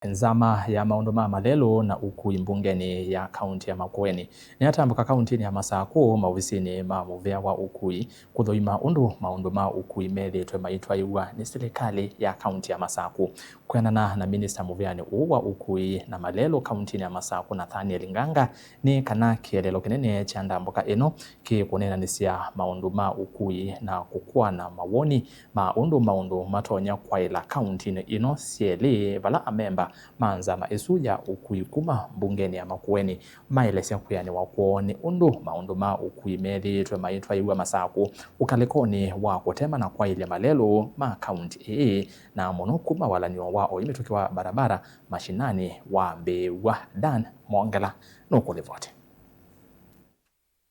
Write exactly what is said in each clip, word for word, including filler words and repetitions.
Nzama ya maũndũ ma malelũ na ũkui mbungenĩ ya kaunti ya Makueni nĩyatambũka kauntinĩ ya Masakũ, maovisinĩ ma mũvĩa wa ũkui, kũthũima ũndũ maũndũ ma ũkui methĩĩtwe maitwaĩw'a nĩ silikalĩ ya kaunti ya Masakũ. Kwĩanana na minista mũvĩanĩ ũũ wa ũkui na malelũ kauntinĩ ya Masakũ, Nathaniel Nganga, nĩ kana kĩeleelo kĩnene kya ndambũka ĩno kĩkũneenanĩsya maũndũ ma ũkui na kũkũana mawoni ma ũndũ maũndũ matonya kwaĩla kauntinĩ ĩno syelĩ, vala amemba ma nzama ĩsu ya ũkui kuma mbungenĩ ya Makueni maelesya kwĩanĩwa kwoo nĩ ũndũ maũndũ ma ũkui methĩĩtwe maitwaĩw'a Masakũ ũkalĩkonĩ wa kũtema na kwaĩlya malelũ ma kaunti ĩĩ, na mũno kuma walan'yo wa oyu mĩtũkĩ wa barabara mashinani wambĩĩw'a. Dan Mwongela nũkũlivoti.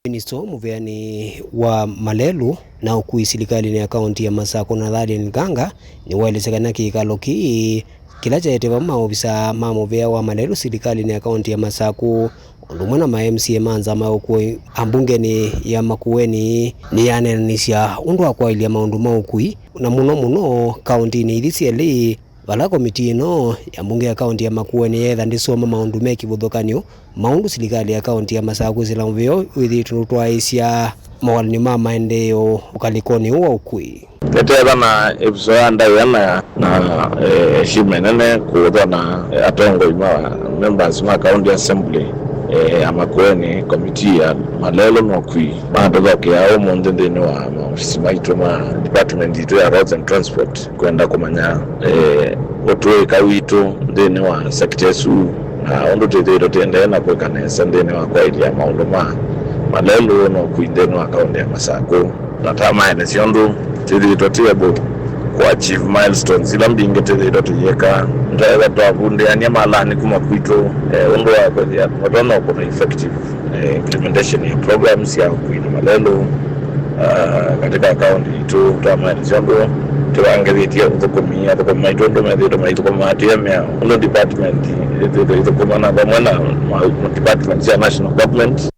Minista mũvĩanĩ wa malelũ na ũkui silikalĩnĩ ya kaunti ya Masakũ, Nathaniel Nganga, nĩwaelesya kana kĩkalo kĩĩ kĩla kyaete vamwe maovisa ma mũvĩa wa malelũ silikalĩnĩ ya kaunti ya Masakũ, ũndũ ũmwe na ma M C A ma nzama ya ũkui ambungenĩ ya Makueni, nĩyaneenanĩsya ũndũ wa kwaĩlya maũndũ ma ũkui, na mũno mũno kauntinĩ ithi syelĩ, vala komitii ĩno ya mbunge ya kaunti ya Makueni yeetha ndĩsoma maũndũ me kĩvathũkany'o ma ũndũ silikalĩ ya kaunti ya Masakũ ĩsĩla mũvĩa wĩthĩĩtwe nũtwaĩĩsya mawalan'yo ma maendeeo ũkalĩkonĩ ũũ wa ũkui. Nĩtetha na ĩvuso ya ndaĩa na, na, eh, heshima ĩnene kũũthwa na, eh, atongoi ma members ma County Assembly, eh, ya Makueni, komitii ya malelũ na ũkui matũthokea ũmũnthĩ nthĩnĩ wa maofisi maitũ ma department itũ ya Roads and Transport kwenda kũmanya, eh, ũtũĩka witũ nthĩnĩ wa sector ĩsu, na ũndũ twĩthĩĩtwe tũendee na kwĩka nesa nthĩnĩ wa kwaĩlya maũndũ ma malelũ na ũkui nthĩnĩ wa kaunti ya Masakũ. Na ta maelesya ũndũ twĩthĩĩtwe tĩ able kũ achieve milestones ila mbingĩ twĩthĩĩtwe tũyĩka, nĩtwethĩwa twavundĩany'a malani kuma kwitũ, eh, ũndũ wa kwĩthĩa matonya kũna effective, eh, implementation ya programs sya ũkui na malelũ, ah, katika kaunti itũ. Twamaelesya ũndũ tũvangĩthĩtye ũthũkũmi, athũkũmi maitũ ũndũ methĩĩtwe maithũkũma, tũyemea ũndũ department ĩthĩĩtwe ithũkũmana vamwe na ma, ma department sya national government.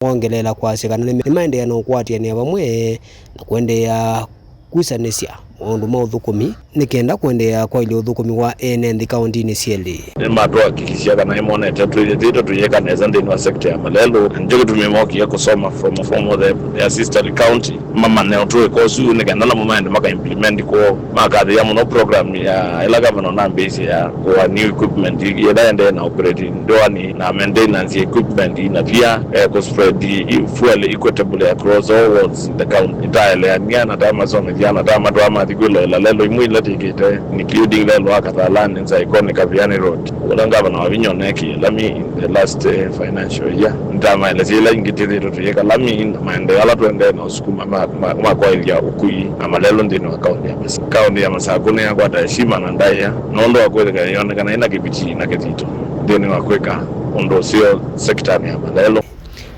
Wongeleela kwasya kana nĩ, nĩmaendeea na ũkwatĩanĩa vamwe na kũendeea kwĩsanĩsya maũndũ ma ũthũkũmi nĩ kenda kũendeea kwaĩlya ũthũkũmi wa ene nthĩ kaũntinĩ syelĩ. Nĩmatũhakikishia kana nĩmonete twĩthĩĩtwe tũyĩka nesa nthĩnĩ wa sekta ya malelũ, na nĩkyo kĩtumi mokie kũsoma from a former the, their sister county, mamanye ũtũĩka ũsu nĩ kenda namo maende maka implement kwoo. Makathĩĩa mũno program ya ĩla gavana ũnambĩĩisye ya kũa new equipment ĩla ĩendee na operating ndoani na maintenance ya equipment, na pia, eh, kũ spread i-, fuel equitably across all wards in the county. Nĩtaeleanĩa na tamasomethya na tamatwaa mathi kwĩloela lelo imwe ila twĩkĩte, including lelo wa Kathalani, Nzaikoni, Kaviani Road, ũla ngavana wa vinya ũneekie lami in the last, eh, financial year. Nĩtamaelesya ila ingĩ twĩthĩĩtwe tũyĩka lami na maendeeo ala tũendee na ũsukuma ma, ma, ma kwaĩlya ũkui na malelũ nthĩnĩ wa kaunti ya Masakũ. Kaunti ya Masakũ nĩyakwata heshima na ndaĩa nũndũ wa kwĩthĩwa yonekana ĩna kĩviti na kĩthito nthĩnĩ wa kwĩka ũndũ ũseo sektanĩ ya malelũ.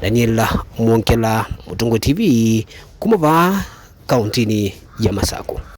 Daniel Mwongela, Mũtũngũ T V, kuma vaa kauntinĩ ya Masakũ.